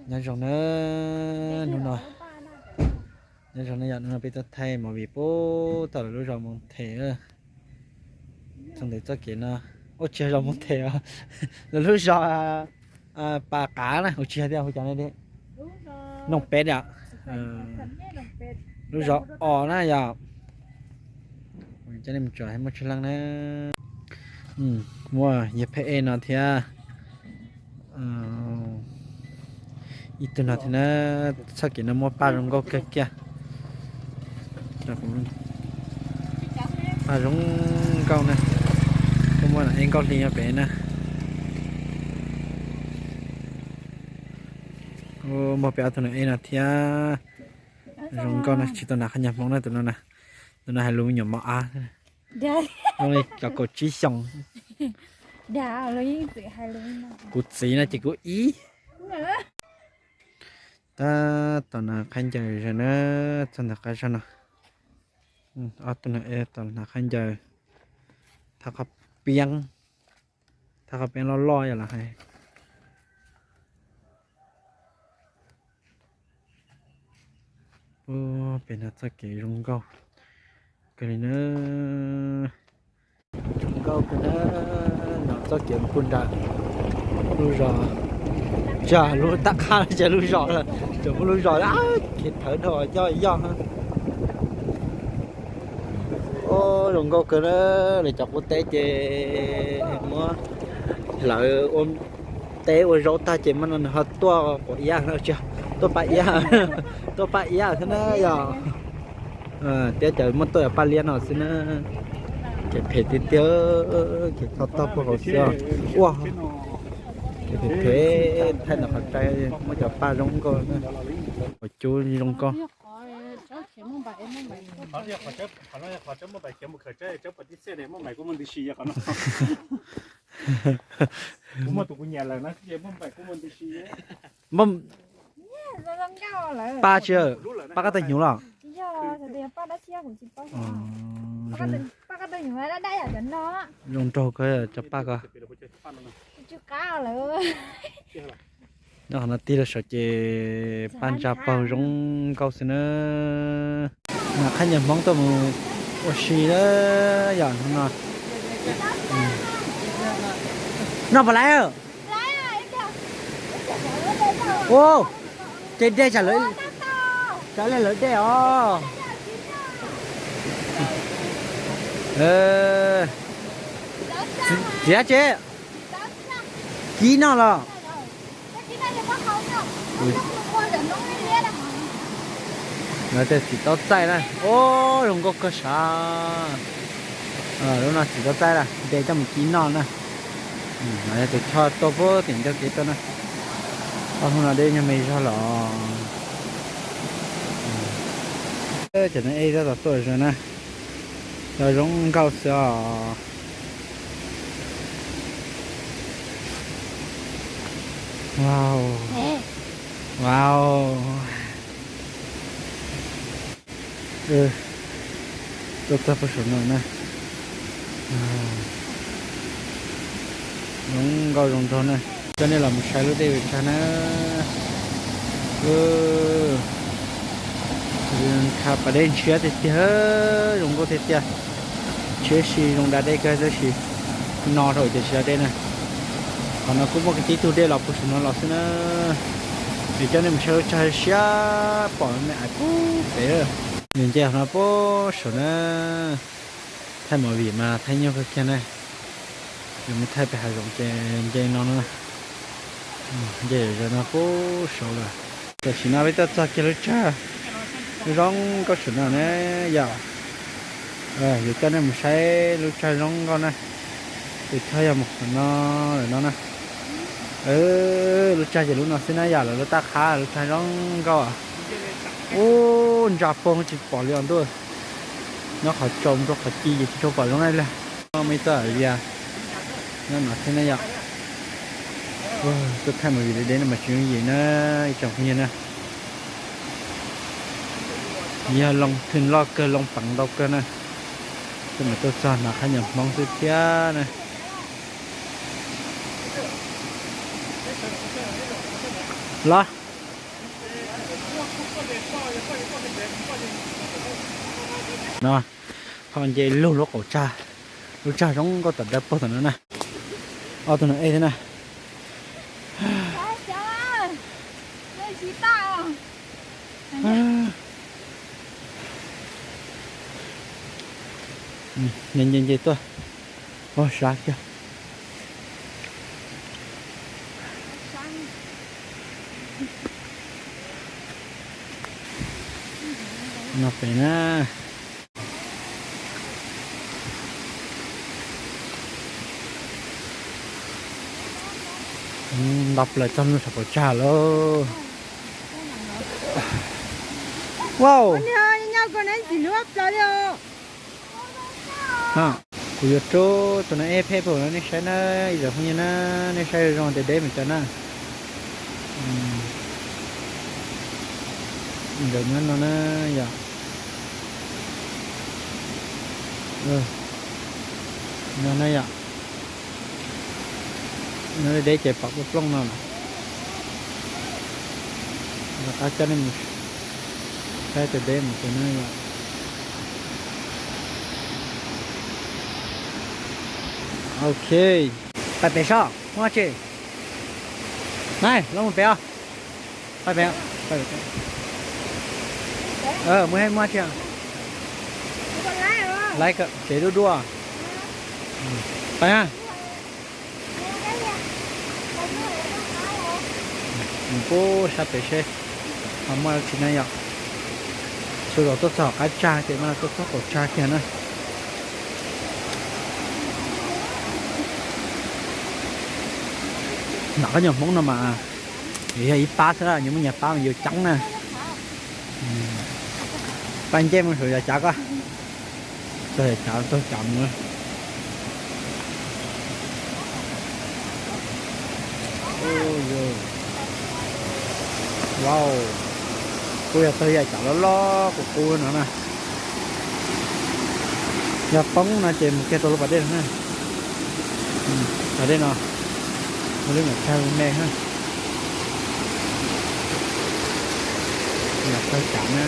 Nyob zoo na, hnub no, nyob zoo na yom, hnub no peb tuaj thaij movie pub tau lawv lub zos Moos Them. Txog ntawm txoj kev no, ua tsis yog zos Moos Them os, lawv lub zos Pas Qav na, ua tsis yog tias hu cas ne, Noog Pem yom, lub zos os na yom. Coj nej mus tsom muaj tsheb leej na. Muaj yawg Pheej Ej no thiab. Ib tug no thiab na, txoj kev no muaj paj zoo nkauj kawg kiag. Paj zoo nkauj na, kuj muaj Ej Nkauj Hli nyob pem na. Muaj peb ob tug no ej no thiab. Zoo nkauj na, tsis tau hnav qhov nyuag Hmoob na, tus no na. Tus no hais lus me nyuam mos av. Zoo li cov kaum tsib xyoos. Kuv txiv no ces kuv ib. Tab tom hnav khaub ncaws zog na, txog ntawm qab zog no. Ob tug no ej tom hnav khaub ncaws, thaj qhov peeb, thaj qhov peeb loj loj yom los hais. Pem no txoj kev zoo nkauj kawg li na. Zoo nkauj kawg na, no txoj kev mus pug nram lub zos, tsis yog lub tab qab, tsis yog lub zos lawm, tseem muaj lub zos kev thawv dhau yoj yoj. Zoo nkauj kawg na, lawv cov qub teb ces muab hlawv ua teb ua zaub tag ces muab no nws ho tuaj quav iab, tuaj paj iab, tuaj paj iab thiab na yom. Thiab cov muaj tuaj yog paj liab no xwb na. Kev phem tiag tiag, kev toj tog puag hauv xwb. Ua kev phem phem, thaij ntawm qhov rai muaj cov paj zoo nkauj na. Cov cub zoo nkauj. Paj tsis, paj koj tawg hnyuv los? Zoo nraug kawg cov paj ko. Nyob qhov no tig rau saum ces paj ntsa paug zoo nkauj xwb na. Mas qhab nyuag Hmoob tuaj mus ua si na yom no. Noj puas laiv? Ua, ces dej tsam lawv, tsam lawv dej os. Txiv dab tsi? Kib noj los? Lawv tias txiv taub txaij na. Ub, zoo nkauj kawg sav. Lub no txiv taub txaij na, ntes coj mus kib noj na. Yog tus choj tuaj puag tim ncauj kev tuaj na. Ob hnub no deb nyuag me zog los. Cov neeg ej tab tom tuaj zog na. Cov zoo nkauj xwb os. Wow. Wow. Tuaj txog puag saum no na. Zoo nkauj zoo nraug na. Coj nej los mus saib lub dej Vis Tsag na. Kha pas dej ntshiab tiag tiag, zoo nkauj tiag tiag. Ntshiab si zoo da dej kawg tab sis no dhau ces tsis da dej na. Qhov no kuj muaj kwv tib tug dej los puag saum no los xwb na. Yus coj nej mus saib lub tsag siab pom me ais puag pem. Yus nce qhov no puag saum na. Thaij movie mas thaij nyuaj kawg kiag na. Yus mus thaij pem hav zoov ces nce no na. Nce zaum no puag saud lawm. Tam sim no peb tuaj txog kiag lub tsag zoo nkauj saum no na yom. Yuav coj nej mus saib lub tsag zoo nkauj na. Tus choj yog mus qhov no, lawm no na. Lub tsag ces lub no xwb na yom, lawv lub tab qhab lub tsag zoo nkauj. Ub, ntsa pog tsis pom li os ntuj. Nyob qhov tsaus nrau qhov ci ces tsis tshua pom zoo li. Muaj ib txoj vias nyob no thiab na yom. Tuaj thaij movie deb deb no mas tsis yooj yim na ib tsoom phooj ywg na. Yog loo thwm loj kawg, loo peev ntau kawg na. Tuaj mas tuaj txog hnav qhab nyuag Hmoob xwb thiab na. Los, No, ho nce lug lub qaum tsag, lub tsag zoo nkauj tawm dawb paug tom no na. Ob tug no ej thiab na. Nce nce nce tuaj. Ua sab kiag. No pem na. Nto plaws txog lub saum qaum tsag lauj. Wow. Kuv yuav rub tus no ej phej pug no nej saib na, ib tsoom phooj ywg na, nej saib zoo zoo tias deb mus cas na. Ntawm no no na yom. No na yom. No deb ces pom plooj plooj no lawm. Rov qab coj nej mus saib tus deb mus tus na yom. Ok. Pais pem sob muaj tsi. Nai, los mus pem os. Pais pem. Muaj, muaj tsi. Laiv tsev duaj duaj. Pais na. Mus pub sab pem seb ho muaj tsi na yom. Xyov los tuaj txog qab tsag ces mas tuaj txog qaum tsag kiag na. Nom qab nyuag Hmoob no mas yog ib pab xwb, nyias muaj nyias pab mas yus ceeb na. Pab ncej mus saum yav cav ko. Txog yav cav, txog cav mus. Wow, kuj yog txog yav cav loj loj qub qub no na. Yog poob no ces mus kiag rau lub pas dej no na. Pas dej no, ua lub nyuam tsag me na. Yog txog cav na.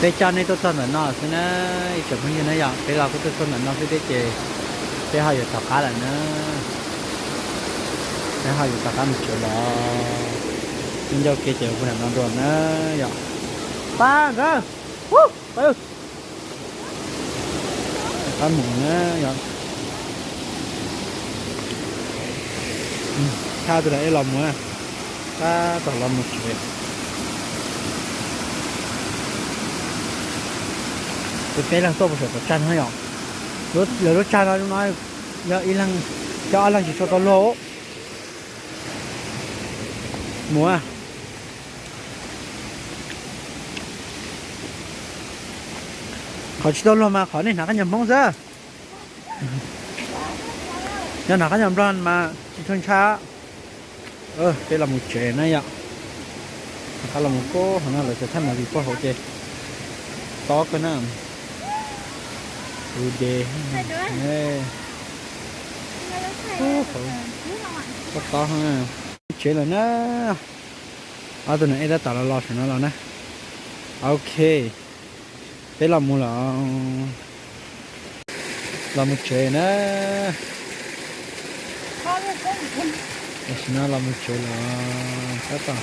Peb coj nej tuaj txog ntawm no xwb na, ib tsoom phooj ywg na yom, peb los kuj tuaj txog ntawm no xwb thiab ces peb ho yuav rov qab lawm na. Peb ho yuav rov qab mus tsev los, ncauj kev ces ua nram no dua na yom. Pab nkawd, pab, rov qab mus na yom. Thaj tus no ej los mus, tab tom los mus tsev. Peb leeg tuaj puas saum qaum tsag no yom. Lawv lub tsag no no yog ib leeg, cov ob leeg tsis tshua tau luag. Mus, qhov tsis tau luag mas qhov nej hnav qab nyuag Hmoob xwb. Yog hnav qab nyuag Nplog mas tsis tshua ntshai. Peb los mus tsev na yom. Rov qab los mus pub hauv no lawv tseem thaij movie pub hauv ces tob kawg na. Tus de, tob tob na. Tsev lawm na. Ob tug no ej tab tom los los saum no los na. Ok, peb los mus lawm. Los mus tsev na. Tam sim no los mus tsev lawm, tab tom,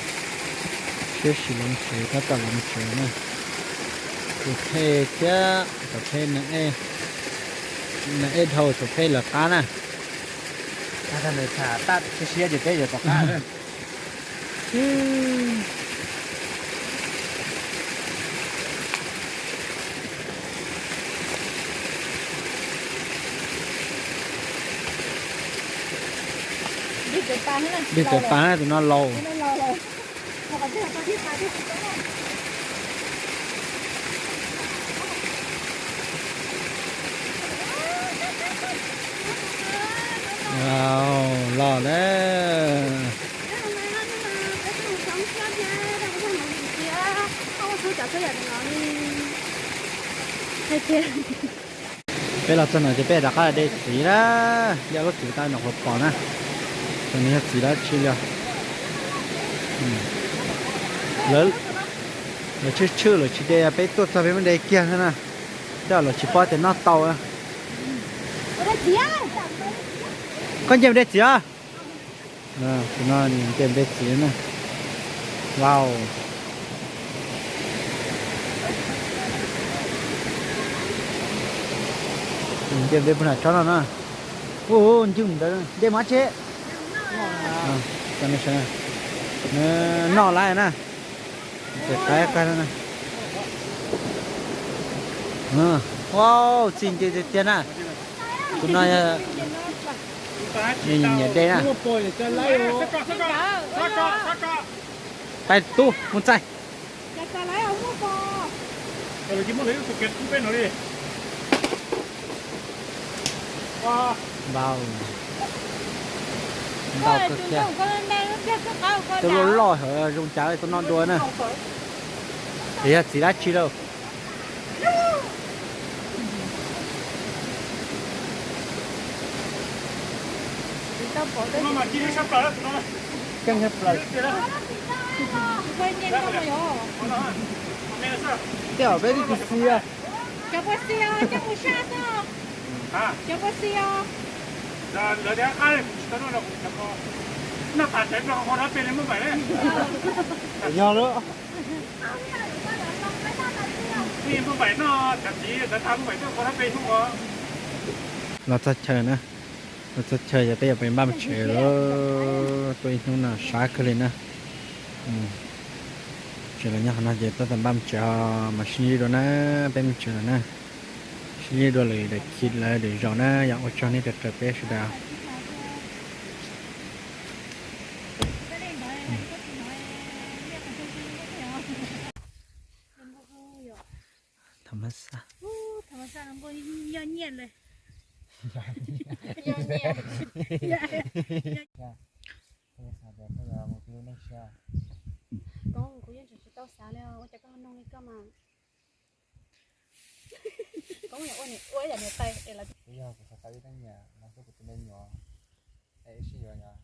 siab sim los mus tsev, tab tom los mus tsev na. Tus phej thiab tus phej, nws ej dhau tus phej lawv qab na. Siab siab ces peb yuav rov qab. Dej tawv tas, tus no laus. Los na. Peb los txog no ces peb rov qab de txiv na, de lub txiv tau no qhuav pom na. Tsis yog txiv dab tsi li. Lawv, lawv tshwj tshwj lawv tsis de, peb tuaj txog peb muab de kiag xwb na. Coj lawv tsis paub tias noj tau. Koj nce mus de txiv os. Tus no nce mus de txiv na. Wow. Nce mus de puag nram tsob no na. Ua ncwj mus ntawd nce mus dab tsi? Noj lawm na. Ces qaib qag na. Wow, txi ncw tiag tiag na. Tus no yog nyiam de na. Pais tub mus txais. Npau, npau kawg kiag. Tus loj loj hov zoo cas tus no dua na. Yog txiv dab tsi lauj? Keej plaws. Tej zaum peb twb tsis xis. Cov puas xis os, coj mus saj xwb. Cov puas xis os. Yog lawm. Los txog chaw na, los txog chaw yog peb yuav pais npaj mov tsev lawm. Tuaj ib hnub no sab kawg li na. Tsev los nyob qhov no ces tab tom npaj mov tsev ho mas sib ntsib dua na, peb mus tsev lawm na. Sib ntsib dua lwm daim khi lawm lwm zaus na, yog ua tsaug nej tau raws peb sawv daws. Tham ma xaj. Koob, kuv yeej tseem tsis tau xav li, ua cas koj ho noog li koj mas. Koob yog ua ib yam niam tais es lawv, kuv yog kuv xav tau ib teeb nyiam los rau kuv tus me nyuam, es ib sij yuav yog